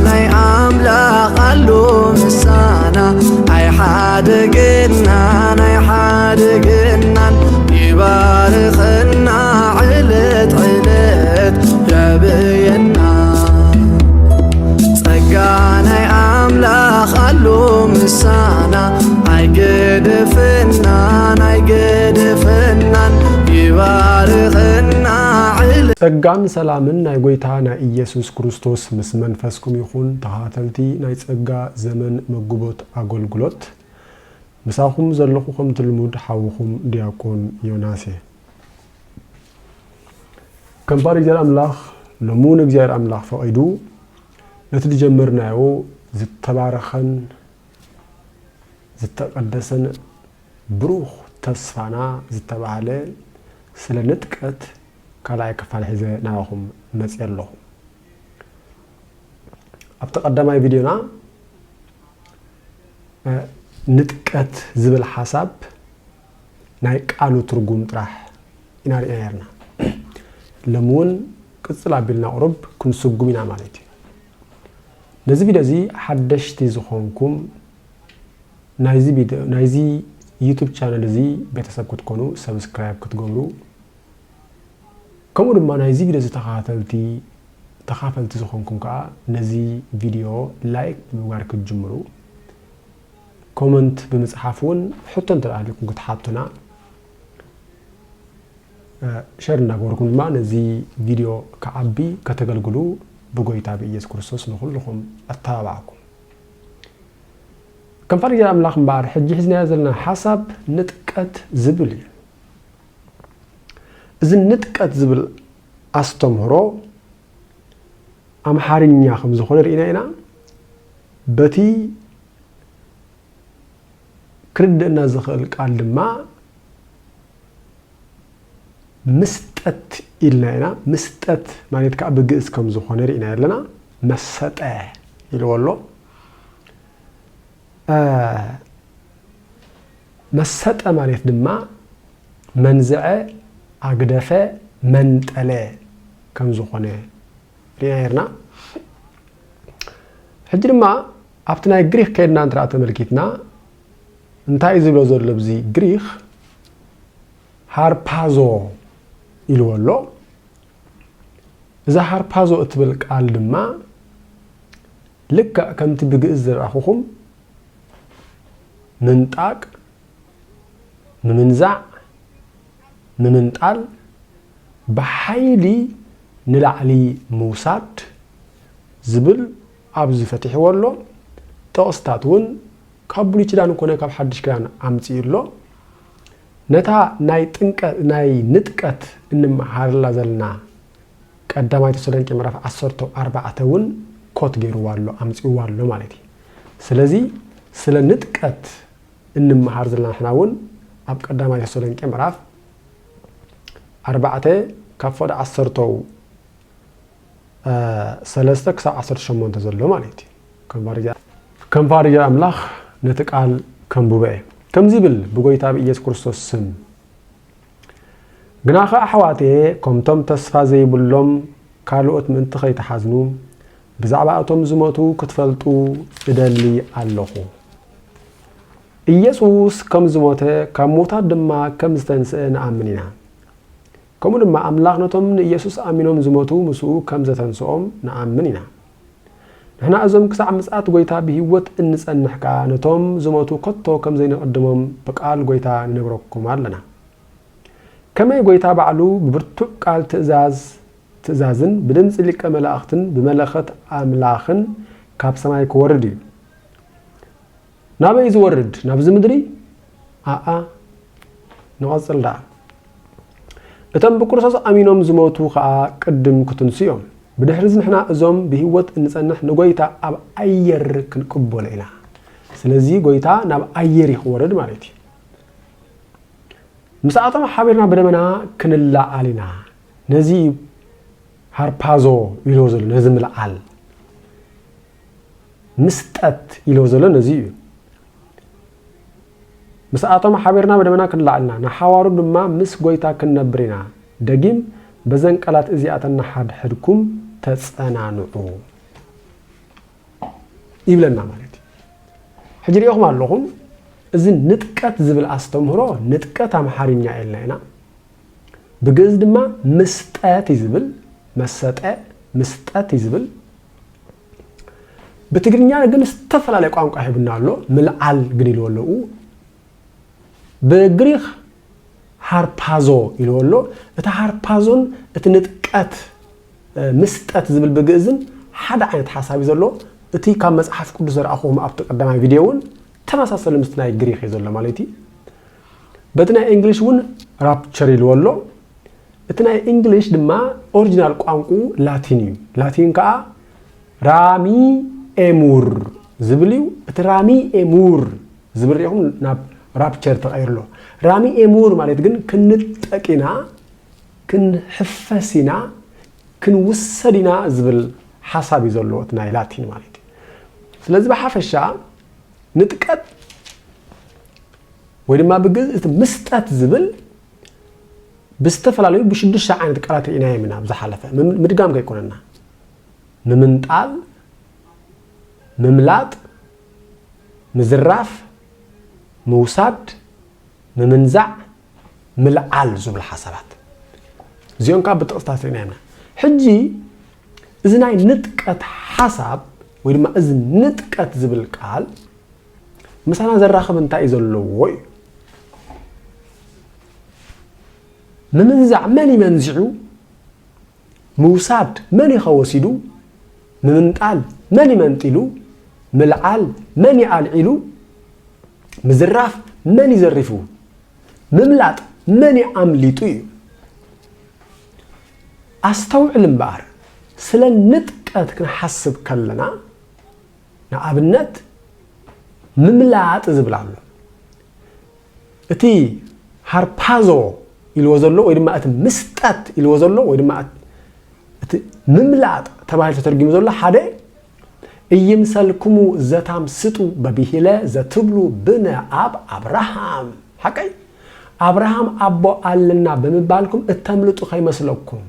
ናይ ኣምላኽ ኣሎ ምሳና፣ ኣይሓደገናን ኣይሓደገናን፣ ይባርኸና ዕለት ዕለት የዕብየና። ጸጋ ናይ ኣምላኽ ኣሎ ምሳና፣ ኣይገደፈናን ኣይገደፈናን፣ ይባርኸና ዕለት። ጸጋን ሰላምን ናይ ጐይታ ናይ ኢየሱስ ክርስቶስ ምስ መንፈስኩም ይኹን። ተኸታተልቲ ናይ ጸጋ ዘመን መጉቦት ኣገልግሎት፣ ምሳኹም ዘለኹ ከምቲ ልሙድ ሓውኹም ዲያቆን ዮናስ እየ። ከም ፈቃር እግዚኣብሔር ኣምላኽ፣ ሎሚ እውን እግዚኣብሔር ኣምላኽ ፈቒዱ ነቲ ዝጀመርናዮ ዝተባረኸን ዝተቐደሰን ብሩኽ ተስፋና ዝተባህለ ስለ ንጥቀት ካልኣይ ክፋል ሒዘ ናባኹም መጺአ ኣለኹ። ኣብቲ ቀዳማይ ቪድዮና፣ እ፣ ንጥቀት ዝብል ሓሳብ ናይ ቃሉ ትርጉም ጥራሕ ኢና ርኢና ነርና። ሎሚ እውን ቅጽል ኣቢልና ቁሩብ ክንስጉም ኢና ማለት እዩ። ነዚ ቪድዮ እዚ ሓደሽቲ ዝኾንኩም፣ ናይዚ ቪድዮ፣ ናይዚ ዩቱብ ቻነል እዚ ቤተሰብ ክትኮኑ፣ ሰብስክራይብ ክትገብሩ፣ ከምኡ ድማ ናይዚ ቪድዮ እዚ ተኸታተልቲ፣ ተኻፈልቲ ዝኾንኩም ከኣ ነዚ ቪድዮ ላይክ ብምግባር ክትጅምሩ፣ ኮመንት ብምጽሓፍ እውን ሕቶ እንተ ደኣ ኣልኩም ክትሓቱና፣ እ፣ ሸር እናገበርኩም ድማ ነዚ ቪድዮ ክዓቢ ከተገልግሉ ብጎይታ ብኢየሱስ ክርስቶስ ንኹልኹም ኣተባብዓኩም። ከም ፈቃር ኣምላኽ እምበኣር ሕጂ ሒዝናዮ ዘለና ሓሳብ ንጥቀት ዝብል እዩ። እዚ ንጥቀት ዝብል ኣስተምህሮ ኣምሓርኛ ከም ዝኾነ ርኢና ኢና። በቲ ክርድእና ዝኽእል ቃል ድማ ምስጠት ኢልና ኢና። ምስጠት ማለት ከዓ ብግእዝ ከም ዝኾነ ርኢና ኣለና። መሰጠ ኢልዎ ኣሎ። እ፣ መሰጠ ማለት ድማ መንዝዐ፣ ኣግደፈ፣ መንጠለ ከም ዝኾነ ርኢና ነርና። ሕጂ ድማ ኣብቲ ናይ ግሪኽ ከይድና እንተ ደኣ ተመልኪትና፣ እንታይ እዩ ዝብሎ ዘሎ ኣብዚ ግሪኽ? ሃርፓዞ ኢልዎ ኣሎ። እዛ ሃርፓዞ እትብል ቃል ድማ ልክዕ ከምቲ ብግእዝ ዝረኣኹኹም ምንጣቅ፣ ምምንዛዕ፣ ምምንጣል፣ ብሓይሊ ንላዕሊ ምውሳድ ዝብል ኣብዚ ፈቲሕዎ ኣሎ። ጥቕስታት እውን ካብ ብሉይ ኪዳን ኮነ ካብ ሓድሽ ኪዳን ኣምጺኡ ኣሎ። ነታ ናይ ጥንቀ-፣ ናይ ንጥቀት እንመሃረላ ዘለና ቀዳማይ ተሰሎንቄ ምዕራፍ ዓሰርተ ኣርባዕተ እውን ኮት ገይርዋ ኣሎ፣ ኣምጺእዋ ኣሎ ማለት እዩ። ስለዚ ስለ ንጥቀት እንመሃር ዘለና ንሕና እውን ኣብ ቀዳማይ ተሰሎንቄ ምዕራፍ ኣርባዕተ ካብ ፈቐዶ ዓሰርተው፣ እ፣ ሰለስተ ክሳብ ዓሰርተ ሸሞንተ ዘሎ ማለት እዩ። ከም ፈቃር፣ ከም ፈቃር ኣምላኽ ነቲ ቃል ከንብቦ እየ። ከምዚ ይብል ብጎይታ ብኢየሱስ ክርስቶስ ስም። ግናኸ ኣሕዋተየ፣ ከምቶም ተስፋ ዘይብሎም ካልኦት ምእንቲ ኸይትሓዝኑ፣ ብዛዕባ እቶም ዝሞቱ ክትፈልጡ እደሊ ኣለኹ። ኢየሱስ ከም ዝሞተ፣ ካብ ምዉታት ድማ ከም ዝተንስአ ንኣምን ኢና። ከምኡ ድማ ኣምላኽ ነቶም ንኢየሱስ ኣሚኖም ዝሞቱ ምስኡ ከም ዘተንስኦም ንኣምን ኢና። ንሕና እዞም ክሳዕ ምጽኣት ጐይታ ብህይወት እንጸንሕ ከኣ፣ ነቶም ዝሞቱ ከቶ ከም ዘይንቕድሞም ብቃል ጐይታ ንነግረኩም ኣለና። ከመይ ጐይታ ባዕሉ ብብርቱዕ ቃል ትእዛዝ፣ ትእዛዝን ብድምጺ ሊቀ መላእኽትን ብመለኸት ኣምላኽን ካብ ሰማይ ክወርድ እዩ። ናበይ ዝወርድ? ናብዚ ምድሪ? ኣኣ፣ ንቐጽል ደኣ። እቶም ብክርስቶስ ኣሚኖም ዝሞቱ ኸኣ ቅድም ክትንሱ እዮም። ብድሕርዚ ንሕና እዞም ብህይወት እንጸንሕ ንጐይታ ኣብ ኣየር ክንቅበሎ ኢና። ስለዚ ጐይታ ናብ ኣየር እዩ ክወርድ ማለት እዩ። ምስኣቶም ሓቢርና ብደመና ክንለዓል ኢና። ነዚ እዩ ሃርፓዞ ኢልዎ ዘሎ፣ ነዚ ምልዓል። ምስጠት ኢልዎ ዘሎ ነዚ እዩ። ምስኣቶም ሓቢርና ብደመና ክንለዓል ኢና፣ ንሓዋሩ ድማ ምስ ጐይታ ክንነብር ኢና። ደጊም በዘን ቃላት እዚኣተን ንሓድሕድኩም ተጸናንዑ። ይብለና ማለት እዩ። ሕጂ ሪኢኹም ኣለኹም፣ እዚ ንጥቀት ዝብል ኣስተምህሮ፣ ንጥቀት ኣምሓርኛ ኢልና ኢና። ብግእዝ ድማ ምስጠት እዩ ዝብል፣ መሰጠ፣ ምስጠት እዩ ዝብል። ብትግርኛ ግን ዝተፈላለየ ቋንቋ ሂቡና ኣሎ፣ ምልዓል ግን ኢልዎ ኣለዉ። ብግሪኽ ሃርፓዞ ኢልዎ ኣሎ። እቲ ሃርፓዞን እቲ ንጥቀት፣ እ፣ ምስጠት ዝብል ብግእዝን ሓደ ዓይነት ሓሳብ እዩ ዘሎ። እቲ ካብ መጽሓፍ ቅዱስ ዘርኣኹዎም ኣብቲ ቀዳማይ ቪድዮ እውን ተመሳሰሊ ምስቲ ናይ ግሪኽ እዩ ዘሎ ማለት እዩ። በቲ ናይ እንግሊሽ እውን ራፕቸር ኢልዎ ኣሎ። እቲ ናይ እንግሊሽ ድማ ኦሪጂናል ቋንቋ ላቲን እዩ። ላቲን ከዓ ራሚ ኤሙር ዝብል እዩ። እቲ ራሚ ኤሙር ዝብል ሪኢኹም ናብ ራፕቸር ተቐይሩ ኣሎ። ራሚ ኤሙር ማለት ግን ክንጠቅ ኢና፣ ክንሕፈስ ኢና፣ ክንውሰድ ኢና ዝብል ሓሳብ እዩ ዘለዎ እቲ ናይ ላቲን ማለት እዩ። ስለዚ ብሓፈሻ ንጥቀት ወይ ድማ ብግእዝ እቲ ምስጠት ዝብል ብዝተፈላለዩ ብሽዱሽተ ዓይነት ቃላት ርኢናዮም ኢና ኣብ ዝሓለፈ። ምም-፣ ምድጋም ከይኮነና። ምምንጣል፣ ምምላጥ፣ ምዝራፍ፣ ምውሳድ፣ ምምንዛዕ፣ ምልዓል ዝብሉ ሓሳባት። እዚኦም ከዓ ብጥቕስታት ርኢናዮም ኢና። ሕጂ እዚ ናይ ንጥቀት ሓሳብ ወይ ድማ እዚ ንጥቀት ዝብል ቃል ምሳና ዘራኽብ እንታይ እዩ ዘለዎ እዩ። ምምንዛዕ መን እዩ መንዚዑ? ምውሳድ መን እዩ ከወሲዱ? ምምንጣል መን እዩ መንጢሉ? ምልዓል መን እዩ ኣልዒሉ? ምዝራፍ መን እዩ ዘሪፉ? ምምላጥ መን እዩ ኣምሊጡ እዩ? ኣስተውዕል እምበኣር፣ ስለ ንጥቀት ክንሓስብ ከለና፣ ንኣብነት፣ ምምላጥ ዝብል ኣሎ። እቲ ሃርፓዞ ኢልዎ ዘሎ ወይ ድማ እቲ ምስጠት ኢልዎ ዘሎ ወይ ድማ እቲ ምምላጥ ተባሂሉ ተተርጊሙ ዘሎ ሓደ፣ "እይምሰልክሙ ዘታምስጡ በብሂለ ዘትብሉ ብነ ኣብ ኣብርሃም." ሓቀይ? "ኣብርሃም ኣቦ ኣለና ብምባልኩም እተምልጡ ከይመስለኩም."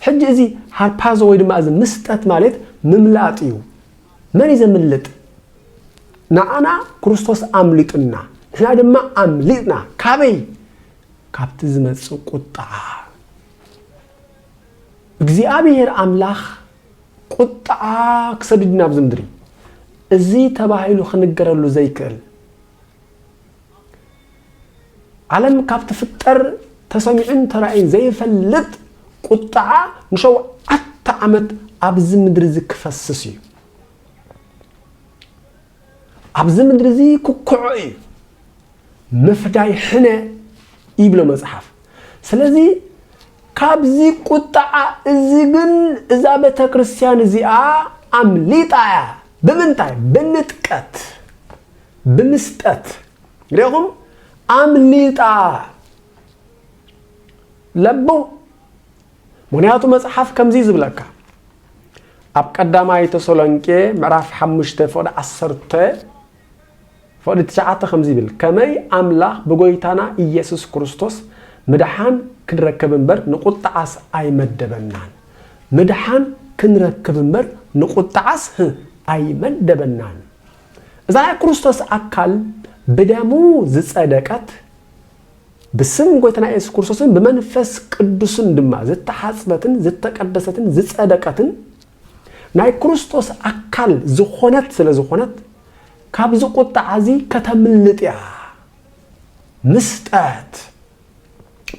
ሕጂ እዚ ሃርፓዞ ወይ ድማ እዚ ምስጠት ማለት ምምላጥ እዩ። መን እዩ ዘምልጥ? ንዓና ክርስቶስ ኣምሊጡና፣ ንሕና ድማ ኣምሊጥና። ካበይ? ካብቲ ዝመጽእ ቁጥዓ። እግዚኣብሔር ኣምላኽ ቁጥዓ ክሰድድ እዩ ናብዚ ምድሪ። እዚ ተባሂሉ ክንገረሉ ዘይክእል፣ ዓለም ካብ ትፍጠር ተሰሚዑን ተራእዩን ዘይፈልጥ ቁጥዓ ንሸውዓተ ዓመት ኣብዚ ምድሪ እዚ ክፈስስ እዩ። ኣብዚ ምድሪ እዚ ክኩዖ እዩ። ምፍዳይ ሕነ ይብሎ መጽሓፍ። ስለዚ ካብዚ ቁጥዓ እዚ ግን እዛ ቤተ ክርስቲያን እዚኣ ኣምሊጣ እያ። ብምንታይ? ብንጥቀት፣ ብምስጠት። ሪኢኹም? ኣምሊጣ። ለቡ። ምኽንያቱ መጽሓፍ ከምዚ እዩ ዝብለካ። ኣብ ቀዳማይ ተሰሎንቄ ምዕራፍ ሓሙሽተ ፍቕዲ ዓሰርተ ፍቕዲ ትሽዓተ ከምዚ ይብል፣ "ከመይ ኣምላኽ ብጎይታና ኢየሱስ ክርስቶስ ምድሓን ክንረክብ እምበር ንቁጥዓስ ኣይመደበናን።" ምድሓን ክንረክብ እምበር ንቁጥዓስ፣ ህ፣ ኣይመደበናን። እዛ ናይ ክርስቶስ ኣካል ብደሙ ዝጸደቀት፣ ብስም ጎይታና የሱስ ክርስቶስን ብመንፈስ ቅዱስን ድማ ዝተሓጽበትን ዝተቀደሰትን ዝጸደቀትን ናይ ክርስቶስ ኣካል ዝኾነት ስለ ዝኾነት፣ ካብዚ ቁጥዓ እዚ ከተምልጥ እያ። ምስጠት፣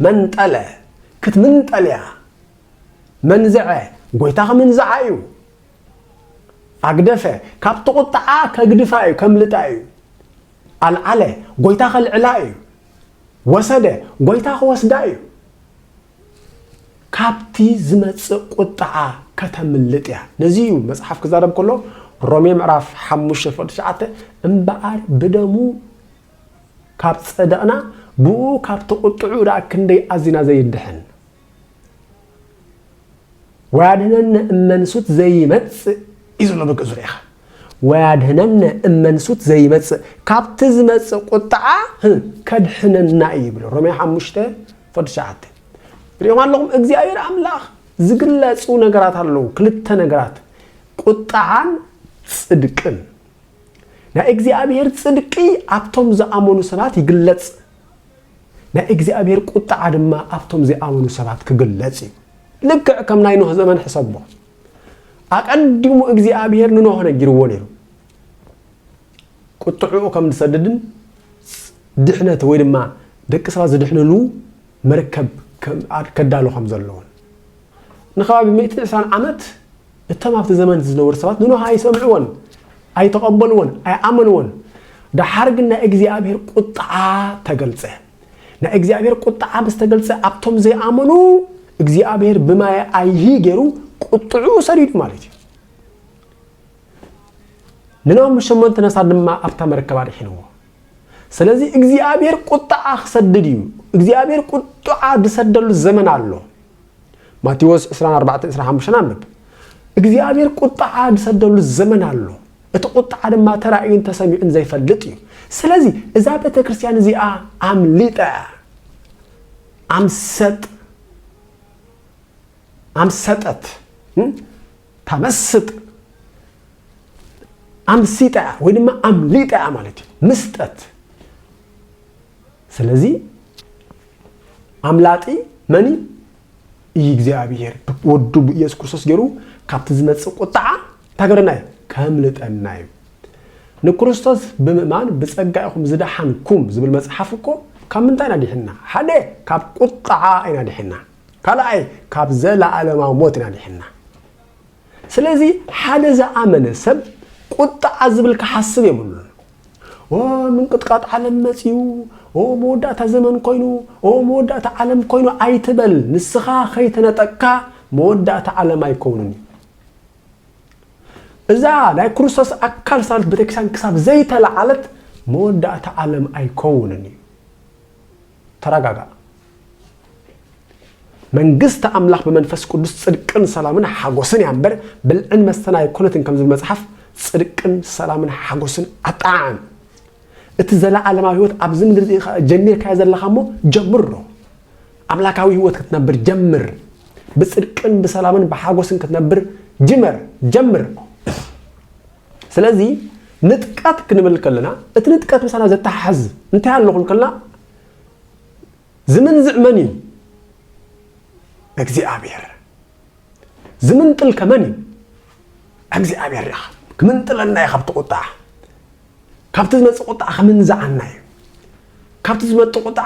መንጠለ፣ ክትምንጠል እያ። መንዝዐ፣ ጎይታ ክምንዝዓ እዩ። ኣግደፈ፣ ካብቲ ቁጥዓ ከግድፋ እዩ፣ ከምልጣ እዩ። ኣልዓለ፣ ጎይታ ከልዕላ እዩ። ወሰደ፣ ጎይታ ክወስዳ እዩ። ካብቲ ዝመጽእ ቁጥዓ ከተምልጥ እያ። ነዚ እዩ መጽሓፍ ክዛረብ ከሎ ሮሜ ምዕራፍ ሓሙሽተ ፍቕዲ ትሽዓተ፣ "እምበኣር ብደሙ ካብ ጸደቕና፣ ብኡ ካብቲ ቁጥዑ ደኣ ክንደይ ኣዚና ዘይድሕን?" "ወያድህነነ እመንሱት ዘይመጽእ" እዩ ዘሎ ብግእዝ ሪኢኻ። "ወያድህነነ እመንሱት ዘይመጽእ" ካብቲ ዝመጽእ ቁጥዓ፣ ህ፣ ከድሕነና እዩ ይብሎ። ሮሜ ሓሙሽተ ፍቕዲ ትሽዓተ። ሪኢኹም ኣለኹም፣ እግዚኣብሔር ኣምላኽ ዝግለጹ ነገራት ኣለዉ። ክልተ ነገራት፣ ቁጥዓን ጽድቅን። ናይ እግዚኣብሔር ጽድቂ ኣብቶም ዝኣመኑ ሰባት ይግለጽ፣ ናይ እግዚኣብሔር ቁጥዓ ድማ ኣብቶም ዘይኣመኑ ሰባት ክግለጽ እዩ። ልክዕ ከም ናይ ኖህ ዘመን ሕሰቦ። ኣቐዲሙ እግዚኣብሔር ንኖህ ነጊርዎ ነይሩ፣ ቁጥዕኡ ከም ዝሰድድን ድሕነት ወይ ድማ ደቂ ሰባት ዝድሕንሉ መርከብ ከም-፣ ከዳሉ ከም ዘለዎን። ንከባቢ ሚእትን ዕስራን ዓመት እቶም ኣብቲ ዘመን ዝነበሩ ሰባት ንኖህ ኣይሰምዕዎን፣ ኣይተቐበልዎን፣ ኣይኣመንዎን። ደሓር ግን ናይ እግዚኣብሔር ቁጥዓ ተገልጸ። ናይ እግዚኣብሔር ቁጥዓ ምስ ተገልጸ ኣብቶም ዘይኣመኑ እግዚኣብሔር ብማየ ኣይሂ ገይሩ ቁጥዕኡ ሰዲዱ ማለት እዩ። ንኖህ ምስ ሸሞንተ ነፍሳት ድማ ኣብታ መርከብ ኣድሒንዎ። ስለዚ እግዚኣብሔር ቁጥዓ ክሰድድ እዩ። እግዚኣብሔር ቁጥዓ ዝሰደሉ ዘመን ኣሎ። ማቴዎስ ዕስራን ኣርባዕተን ዕስራን ሓሙሽተን ኣንብብ። እግዚኣብሔር ቁጥዓ ዝሰደሉ ዘመን ኣሎ። እቲ ቁጥዓ ድማ ተራእዩን ተሰሚዑን ዘይፈልጥ እዩ። ስለዚ እዛ ቤተ ክርስቲያን እዚኣ ኣምሊጠ፣ ኣምሰጥ፣ ኣምሰጠት፣ እም? ታመስጥ፣ ኣምሲጠ ወይ ድማ ኣምሊጠ ማለት እዩ። ምስጠት። ስለዚ ኣምላጢ መን እዩ? እግዚኣብሔር ወዱ ብኢየሱስ ክርስቶስ ገይሩ ካብቲ ዝመጽእ ቁጥዓ እንታይ ገረና እዩ? ከምልጠና እዩ። ንክርስቶስ ብምእማን ብጸጋ ኢኹም ዝደሓንኩም ዝብል መጽሓፍ እኮ ካብ ምንታይ ኢና ድሒንና? ሓደ፣ ካብ ቁጥዓ ኢና ድሒንና። ካልኣይ፣ ካብ ዘለኣለማዊ ሞት ኢና ድሒንና። ስለዚ ሓደ ዝኣመነ ሰብ ቁጥዓ ዝብል ክሓስብ የብሉን። ኦ፣ ምንቅጥቃጥ ዓለም መጺኡ፣ ኦ፣ መወዳእታ ዘመን ኮይኑ፣ ኦ፣ መወዳእታ ዓለም ኮይኑ ኣይትበል። ንስኻ ከይተነጠቅካ መወዳእታ ዓለም ኣይከውንን እዩ። እዛ ናይ ክርስቶስ ኣካል ሳልት ቤተክርስትያን ክሳብ ዘይተለዓለት መወዳእታ ዓለም ኣይከውንን እዩ። ተረጋጋእ። መንግስቲ ኣምላኽ ብመንፈስ ቅዱስ ጽድቅን ሰላምን ሓጎስን እያ እምበር ብልዕን መስተን ኣይኮነትን ከም ዝብል መጽሓፍ፣ ጽድቅን ሰላምን ሓጎስን ኣጠዓዕም። እቲ ዘለኣለማዊ ህይወት ኣብዚ ምድሪ እዚ ኸ-፣ ጀሚርካዮ ዘለኻ እሞ ጀምሮ። ኣምላካዊ ህይወት ክትነብር ጀምር። ብጽድቅን ብሰላምን ብሓጎስን ክትነብር ጅመር፣ ጀምር። ስለዚ ንጥቀት ክንብል ከለና፣ እቲ ንጥቀት ምሳና ዘተሓሕዝ እንታይ ኣሎ ክንብል ከለና፣ ዝምንዝዕ መን እዩ? እግዚኣብሔር። ዝምንጥል ከ መን እዩ? እግዚኣብሔር። ዲኻ ክምንጥለና እዩ ካብቲ ቁጣ፣ ካብቲ ዝመጽእ ቁጣ ክምንዝዓና እዩ። ካብቲ ዝመጽእ ቁጣ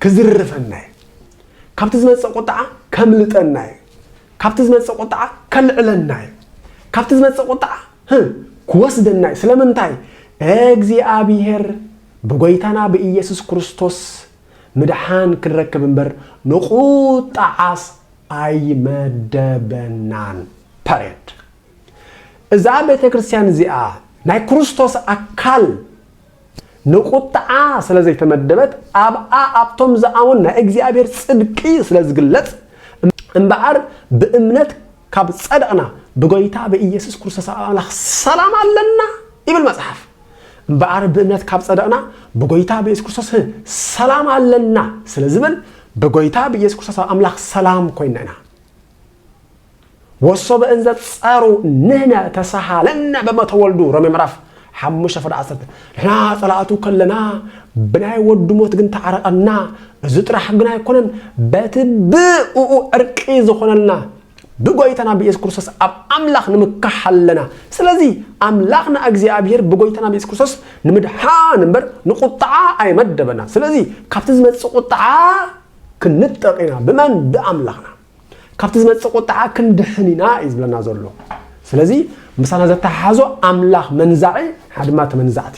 ክዝርፈና እዩ። ካብቲ ዝመጽእ ቁጣ ከምልጠና እዩ። ካብቲ ዝመጽእ ቁጣ ከልዕለና እዩ። ካብቲ ዝመጽእ ቁጣ፣ ህ፣ ክወስደና እዩ። ስለምንታይ? እግዚኣብሔር ብጎይታና ብኢየሱስ ክርስቶስ ምድሓን ክንረክብ እምበር ንቁጣዓስ ኣይመደበናን። ፐሬድ። እዛ ቤተ ክርስቲያን እዚኣ ናይ ክርስቶስ ኣካል ንቁጥዓ ስለ ዘይተመደበት፣ ኣብኣ ኣብቶም ዝኣመኑ ናይ እግዚኣብሔር ጽድቂ ስለ ዝግለጽ፣ እምበኣር ብእምነት ካብ ጸደቕና ብጎይታ ብኢየሱስ ክርስቶስ ኣብ ኣምላኽ ሰላም ኣለና ይብል መጽሓፍ። እምበኣር ብእምነት ካብ ጸደቕና ብጎይታ ብኢየሱስ ክርስቶስ ሰላም ኣለና ስለ ዝብል፣ ብጎይታ ብኢየሱስ ክርስቶስ ኣብ ኣምላኽ ሰላም ኮይና ኢና። ወሶበ እንዘ ጸሩ ንሕነ ተሳሃለነ በመተወልዱ፣ ሮሜ ምዕራፍ ሓሙሽተ ፍቕዲ ዓሰርተ። ንሕና ጸላእቱ ከለና ብናይ ወዱ ሞት ግን ተዓረቐና። እዚ ጥራሕ ግን ኣይኮነን፣ በቲ ብእኡ ዕርቂ ዝኾነልና ብጎይታና ብኢየሱስ ክርስቶስ ኣብ ኣምላኽ ንምካሕ ኣለና። ስለዚ ኣምላኽና እግዚኣብሔር ብጎይታና ብኢየሱስ ክርስቶስ ንምድሓን እምበር ንቁጥዓ ኣይመደበና። ስለዚ ካብቲ ዝመጽእ ቁጥዓ ክንጠቕ ኢና። ብመን? ብኣምላኽና። ካብቲ ዝመጽእ ቁጥዓ ክንድሕን ኢና እዩ ዝብለና ዘሎ። ስለዚ ምሳና ዘተሓሓዞ ኣምላኽ መንዛዒ፣ ንሕና ድማ ተመንዛዕቲ።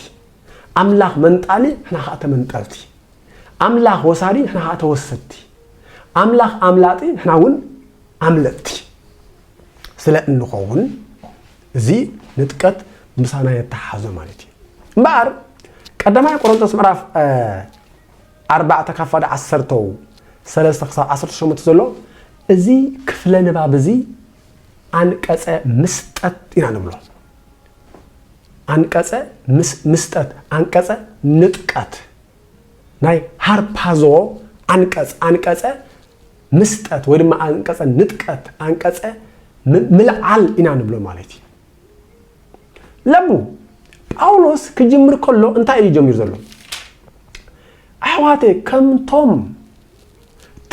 ኣምላኽ መንጣሊ፣ ንሕና ኸዓ ተመንጠልቲ። ኣምላኽ ወሳዲ፣ ንሕና ኸዓ ተወሰድቲ። ኣምላኽ ኣምላጢ፣ ንሕና እውን ኣምለጥቲ ስለ እንኸውን፣ እዚ ንጥቀት ምሳና የተሓሓዞ ማለት እዩ። እምበኣር ቀዳማይ ቆሮንቶስ ምዕራፍ፣ እ፣ ኣርባዕተ ካብ ፍቕዲ ዓሰርተ ሰለስተ ክሳብ ዓሰርተ ሸሞንተ ዘሎ እዚ ክፍለ ንባብ እዚ ኣንቀጸ ምስጠት ኢና ንብሎ። ኣንቀጸ ምስ-፣ ምስጠት፣ ኣንቀጸ ንጥቀት። ናይ ሃርፓዞ ኣንቀጽ፣ ኣንቀጸ ምስጠት ወይ ድማ ኣንቀጸ ንጥቀት፣ ኣንቀጸ ም-፣ ምልዓል ኢና ንብሎ ማለት እዩ። ለቡ ጳውሎስ ክጅምር ከሎ እንታይ እዩ ጀሚሩ ዘሎ? ኣሕዋተይ፣ ከምቶም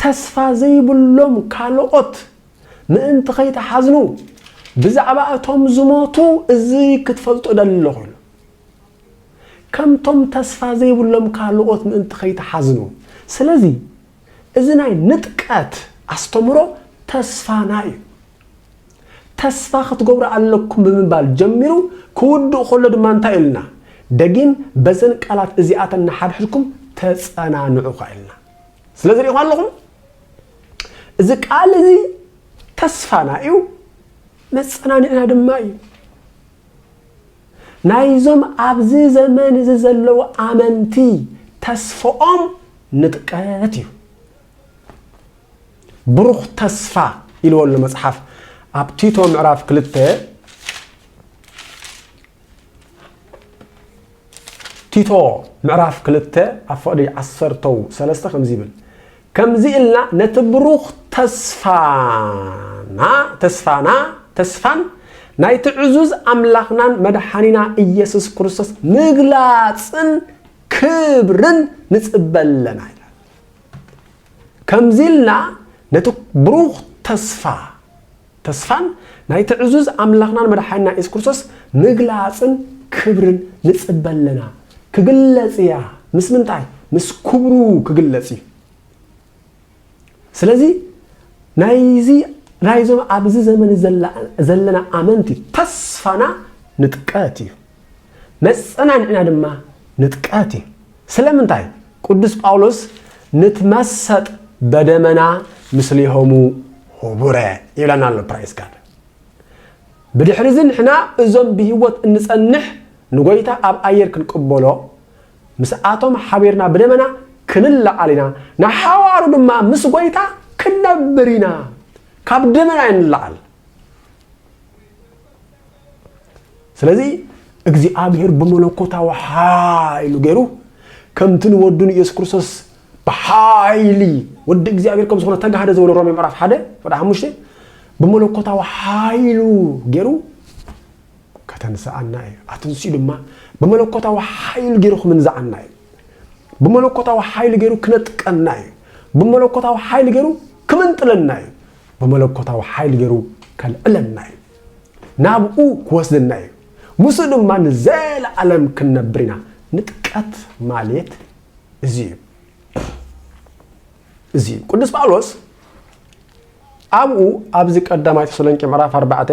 ተስፋ ዘይብሎም ካልኦት ምእንቲ ከይትሓዝኑ፣ ብዛዕባ እቶም ዝሞቱ እዚ ክትፈልጡ እደሊ ኣለኹ ኢሉ። ከምቶም ተስፋ ዘይብሎም ካልኦት ምእንቲ ከይትሓዝኑ። ስለዚ እዚ ናይ ንጥቀት ኣስተምህሮ ተስፋና እዩ። ተስፋ ክትገብሩ ኣለኩም ብምባል ጀሚሩ ክውድእ ከሎ ድማ እንታይ ኢልና? ደጊም በዘን ቃላት እዚኣተን እናሓድሕድኩም ተጸናንዑ ኸዓ ኢልና። ስለዚ ርኢኹም ኣለኹም፣ እዚ ቃል እዚ ተስፋና እዩ፣ መጸናንዕና ድማ እዩ። ናይዞም ኣብዚ ዘመን እዚ ዘለዉ ኣመንቲ ተስፍኦም ንጥቀት እዩ። ብሩኽ ተስፋ ኢልዎ ኣሎ መጽሓፍ ኣብ ቲቶ ምዕራፍ ክልተ፣ ቲቶ ምዕራፍ ክልተ ኣብ ፍቕዲ ዓሰርተው ሰለስተ ከምዚ ይብል፣ ከምዚ ኢልና ነቲ ብሩኽ ተስፋና፣ ተስፋና፣ ተስፋን ናይቲ ዕዙዝ ኣምላኽናን መድሓኒና ኢየሱስ ክርስቶስ ምግላጽን ክብርን ንጽበ ኣለና ይላል። ከምዚ ኢልና ነቲ ብሩኽ ተስፋ፣ ተስፋን ናይቲ ዕዙዝ ኣምላኽናን መድሓኒና ኢየሱስ ክርስቶስ ምግላጽን ክብርን ንጽበ ኣለና። ክግለጽ እያ። ምስ ምንታይ? ምስ ክብሩ ክግለጽ እዩ። ስለዚ ናይዚ፣ ናይዞም ኣብዚ ዘመን ዘላ-፣ ዘለና ኣመንቲ ተስፋና ንጥቀት እዩ። መጸናንዕና ድማ ንጥቀት እዩ። ስለምንታይ? ቅዱስ ጳውሎስ "ንትመሰጥ በደመና ምስሌሆሙ ህቡረ" ይብለና ኣሎ። ፕራይስ ጋድ። ብድሕሪ እዚ ንሕና እዞም ብህይወት እንጸንሕ ንጎይታ ኣብ ኣየር ክንቅበሎ፣ ምስኣቶም ሓቢርና ብደመና ክንለዓል ኢና፣ ንሓዋሩ ድማ ምስ ጎይታ ክንነብር ኢና። ካብ ደመና ንለዓል። ስለዚ እግዚኣብሔር ብመለኮታዊ ሓይሉ ገይሩ ከምቲ ንወዱ ንኢየሱስ ክርስቶስ ብሓይሊ ወዲ እግዚኣብሔር ከም ዝኾነ ተጋህደ ዝበሎ ሮሜ ምዕራፍ ሓደ ወደ ሓሙሽተ ብመለኮታዊ ሓይሉ ገይሩ ከተንስኣና እዩ። ኣትንስኡ ድማ ብመለኮታዊ ሓይሉ ገይሩ ክምንዝዓና እዩ። ብመለኮታዊ ሓይሉ ገይሩ ክነጥቀና እዩ። ብመለኮታዊ ሓይሉ ገይሩ ክምንጥለና እዩ። ብመለኮታዊ ሓይሉ ገይሩ ከልዕለና እዩ። ናብኡ ክወስደና እዩ። ምስኡ ድማ ንዘለዓለም ክንነብር ኢና። ንጥቀት ማለት እዚ እዩ። እዚ እዩ። ቅዱስ ጳውሎስ ኣብኡ ኣብዚ ቀዳማይ ተሰሎንቄ ምዕራፍ ኣርባዕተ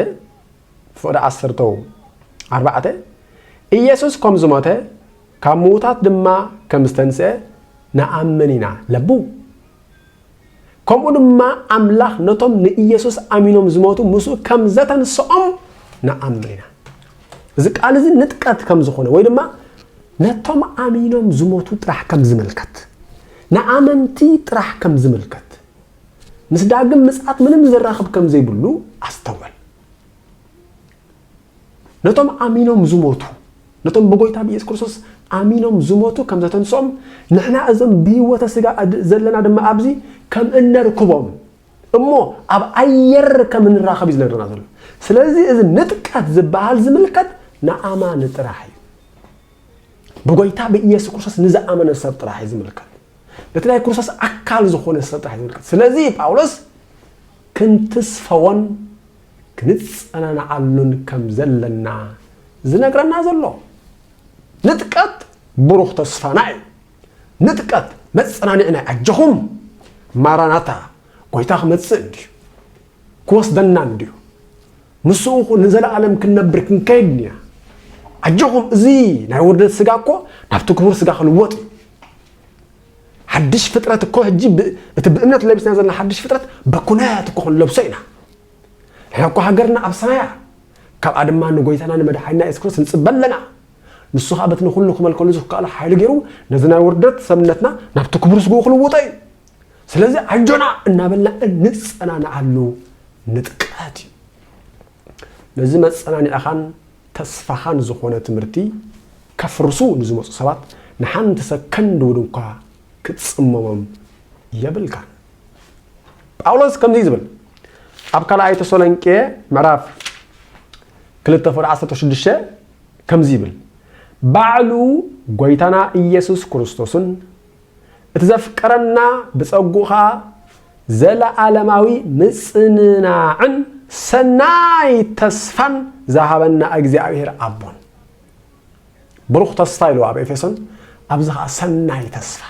ፍቕዲ ዓሰርተው ኣርባዕተ፣ ኢየሱስ ከም ዝሞተ ካብ ምዉታት ድማ ከም ዝተንስአ ንኣምን ኢና ለቡ። ከምኡ ድማ ኣምላኽ ነቶም ንኢየሱስ ኣሚኖም ዝሞቱ ምስኡ ከም ዘተንስኦም ንኣምን ኢና። እዚ ቃል እዚ ንጥቀት ከም ዝኾነ ወይ ድማ ነቶም ኣሚኖም ዝሞቱ ጥራሕ ከም ዝምልከት፣ ንኣመንቲ ጥራሕ ከም ዝምልከት፣ ምስ ዳግም ምጽኣት ምንም ዘራኽብ ከም ዘይብሉ ኣስተውዕል። ነቶም ኣሚኖም ዝሞቱ፣ ነቶም ብጎይታ ብኢየሱስ ክርስቶስ ኣሚኖም ዝሞቱ ከም ዘተንስኦም፣ ንሕና እዞም ብህይወተ ስጋ ኣድ-፣ ዘለና ድማ ኣብዚ ከም እነርክቦም እሞ ኣብ ኣየር ከም እንራኸብ እዩ ዝነግረና ዘሎ። ስለዚ እዚ ንጥቀት ዝበሃል ዝምልከት ንኣማኒ ጥራሕ እዩ። ብጎይታ ብኢየሱስ ክርስቶስ ንዝኣመነ ሰብ ጥራሕ እዩ ዝምልከት። ነቲ ናይ ክርስቶስ ኣካል ዝኾነ ሰብ ጥራሕ እዩ ዝምልከት። ስለዚ ጳውሎስ ክንትስፈዎን ክንጸናንዓሉን ከም ዘለና ዝነግረና ዘሎ። ንጥቀት ብሩኽ ተስፋና እዩ። ንጥቀት መጸናንዕና እዩ። ኣጆኹም ማራናታ፣ ጎይታ ክመጽእ እንድዩ፣ ክወስደና እንድዩ። ምስኡ ንዘለኣለም ክንነብር ክንከይድ ኢና። ኣጆኹም፣ እዚ ናይ ውርደት ስጋ እኮ ናብቲ ክቡር ስጋ ክልወጥ እዩ። ሓድሽ ፍጥረት እኮ ሕጂ ብ-፣ እቲ ብእምነት ለቢስና ዘለና ሓድሽ ፍጥረት በኩነት እኮ ክንለብሶ ኢና። ንሕና እኮ ሃገርና ኣብ ሰማያ፣ ካብኣ ድማ ንጎይታና ንመድሓኒና የሱስ ክርስቶስ ንጽበ ኣለና። ንሱ ኸኣ በቲ ንኹሉ ክመልከሉ ዝከኣሎ ሓይሊ ገይሩ ነዚ ናይ ውርደት ሰብነትና ናብቲ ክቡር ስግኡ ክልውጦ እዩ። ስለዚ ኣጆና እናበልና እንጸናንዓሉ ንጥቀት እዩ። ነዚ መጸናንዕኻን ተስፋኻን ዝኾነ ትምህርቲ ከፍርሱ ንዝመጹ ሰባት ንሓንቲ ሰከንድ እውን እኳ ክትጽመሞም የብልካን። ጳውሎስ ከምዚ እዩ ዝብል ኣብ ካልኣይ ተሰሎንቄ ምዕራፍ ክልተ ፍቕዲ ዓሰርተ ሽዱሽተ፣ ከምዚ ይብል፣ ባዕሉ ጎይታና ኢየሱስ ክርስቶስን እቲ ዘፍቀረና ብጸጉኡ ኸኣ ዘለዓለማዊ ምጽንናዕን ሰናይ ተስፋን ዝሃበና እግዚኣብሔር ኣቦን። ብሩኽ ተስፋ ኢሉ ኣብ ኤፌሶን፣ ኣብዚ ኸኣ ሰናይ ተስፋ።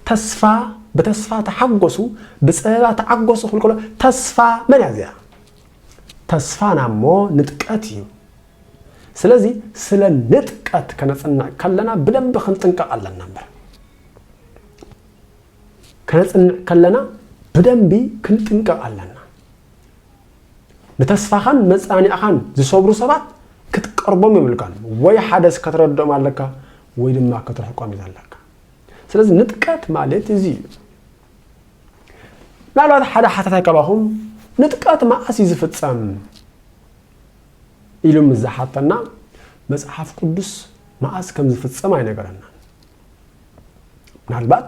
ተስፋ፣ ብተስፋ ተሓጎሱ፣ ብጸበባ ተዓጎሱ ክብል ከሎ፣ ተስፋ መን እያ እዚኣ? ተስፋና እሞ ንጥቀት እዩ። ስለዚ ስለ ንጥቀት ከነጽንዕ ከለና ብደንቢ ክንጥንቀቕ ኣለና እምበር። ከነጽንዕ ከለና ብደንቢ ክንጥንቀቕ ኣለና። ንተስፋኻን መጻኒዕኻን ዝሰብሩ ሰባት ክትቀርቦም የብልካን። ወይ ሓደስ ከተረድኦም ኣለካ፣ ወይ ድማ ክትርሕቆም እዩ ዘለካ። ስለዚ ንጥቀት ማለት እዚ እዩ። ምናልባት ሓደ ሓተታይ ካባኹም፣ "ንጥቀት መዓስ እዩ ዝፍጸም?" ኢሉ ምስ ዝሓተና፣ መጽሓፍ ቅዱስ መዓስ ከም ዝፍጸም ኣይነገረናን። ምናልባት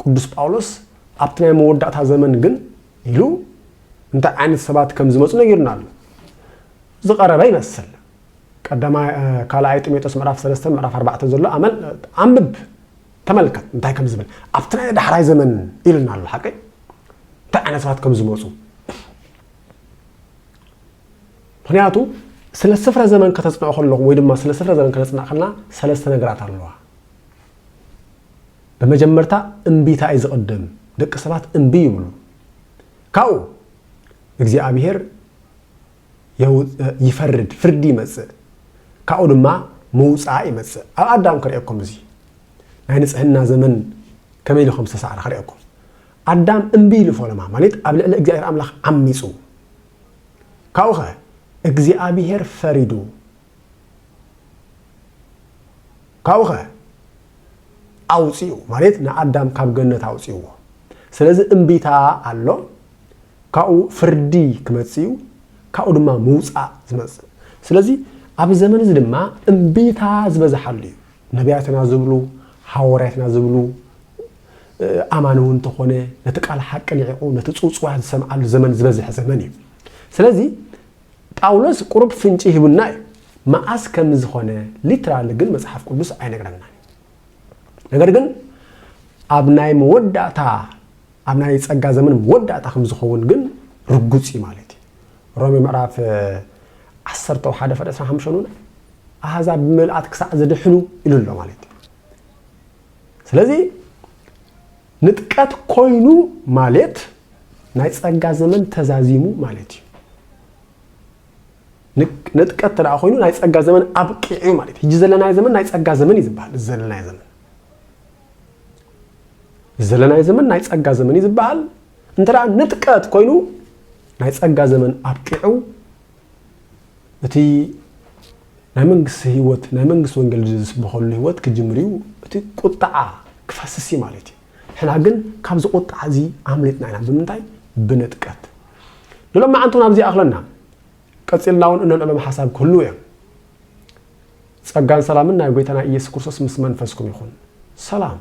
ቅዱስ ጳውሎስ ኣብቲ ናይ መወዳእታ ዘመን ግን ኢሉ እንታይ ዓይነት ሰባት ከም ዝመጹ ነጊሩና ኣሎ። ዝቐረበ ይመስል። ቀዳማይ፣ እ፣ ካልኣይ ጢሞቴዎስ ምዕራፍ ሰለስተ ምዕራፍ ኣርባዕተ ዘሎ ኣመል፣ እ፣ ኣንብብ፣ ተመልከት እንታይ ከም ዝብል። ኣብቲ ናይ ዳሕራይ ዘመን ኢሉና ኣሎ። ሓቀይ? እንታይ ዓይነት ሰባት ከም ዝመጹ። ምኽንያቱ ስለ ስፍረ ዘመን ከተጽንዖ ከለኹ ወይ ድማ ስለ ስፍረ ዘመን ከተጽንዕ ከለና ሰለስተ ነገራት ኣለዋ። ብመጀመርታ እምቢታ እዩ ዝቕድም። ደቂ ሰባት እምቢ ይብሉ። ካብኡ እግዚኣብሔር የው-፣ ይፈርድ፣ ፍርዲ ይመጽእ። ካብኡ ድማ ምውጻእ ይመጽእ። ኣብ ኣዳም ክርእየኩም እዚ ናይ ንጽህና ዘመን ከመይ ኢሉ ከም ዝተሳዕረ ክርእየኩም። ኣዳም እምቢ ኢሉ ፈለማ፣ ማለት ኣብ ልዕሊ እግዚኣብሔር ኣምላኽ ዓሚጹ። ካብኡ ኸ እግዚኣብሔር ፈሪዱ። ካብኡ ኸ ኣውጺኡ፣ ማለት ንኣዳም ካብ ገነት ኣውጺእዎ። ስለዚ እምቢታ ኣሎ፣ ካብኡ ፍርዲ ክመጽእ እዩ፣ ካብኡ ድማ ምውጻእ ዝመጽእ። ስለዚ ኣብ ዘመን እዚ ድማ እምቢታ ዝበዝሓሉ እዩ። ነቢያትና ዝብሉ፣ ሃዋርያትና ዝብሉ፣ እ፣ ኣማኒ እውን እንተኾነ ነቲ ቃል ሓቂ ንዒቑ ነቲ ጽውጽዋይ ዝሰምዓሉ ዘመን ዝበዝሐ ዘመን እዩ። ስለዚ ጳውሎስ ቁሩብ ፍንጪ ሂቡና እዩ። መዓስ ከም ዝኾነ ሊትራሊ ግን መጽሓፍ ቅዱስ ኣይነግረናን እዩ። ነገር ግን ኣብ ናይ መወዳእታ፣ ኣብ ናይ ጸጋ ዘመን መወዳእታ ከም ዝኸውን ግን ርጉጽ እዩ ማለት እዩ። ሮሜ ምዕራፍ፣ እ፣ ዓሰርተ ሓደ ፍቕዲ ዕስራን ሓሙሽተን እውን ኣህዛብ ብምልኣት ክሳዕ ዝድሕኑ ኢሉ ኣሎ ማለት እዩ። ስለዚ ንጥቀት ኮይኑ ማለት ናይ ጸጋ ዘመን ተዛዚሙ ማለት እዩ። ንቅ-፣ ንጥቀት እንተ ደኣ ኮይኑ ናይ ጸጋ ዘመን ኣብቂዑ ማለት እዩ። ሕጂ ዘለናዮ ዘመን ናይ ጸጋ ዘመን እዩ ዝበሃል። እዚ ዘለናዮ ዘመን፣ እዚ ዘለናዮ ዘመን ናይ ጸጋ ዘመን እዩ ዝበሃል። እንተ ደኣ ንጥቀት ኮይኑ ናይ ጸጋ ዘመን ኣብቂዑ፣ እቲ ናይ መንግስቲ ህይወት፣ ናይ መንግስቲ ወንጌል ዝስበኸሉ ህይወት ክጅምር እዩ። እቲ ቁጥዓ ክፈስስ እዩ ማለት እዩ። ንሕና ግን ካብዚ ቁጥዓ እዚ ኣምሊጥና ኢና። ብምንታይ? ብንጥቀት። ንሎሚ መዓንቲ እውን ኣብዚ ይኣኽለና። ቀጺልና እውን እነልዕሎም ሓሳብ ክህልዉ እዮም። ጸጋን ሰላምን ናይ ጎይታና ኢየሱስ ክርስቶስ ምስ መንፈስኩም ይኹን። ሰላም።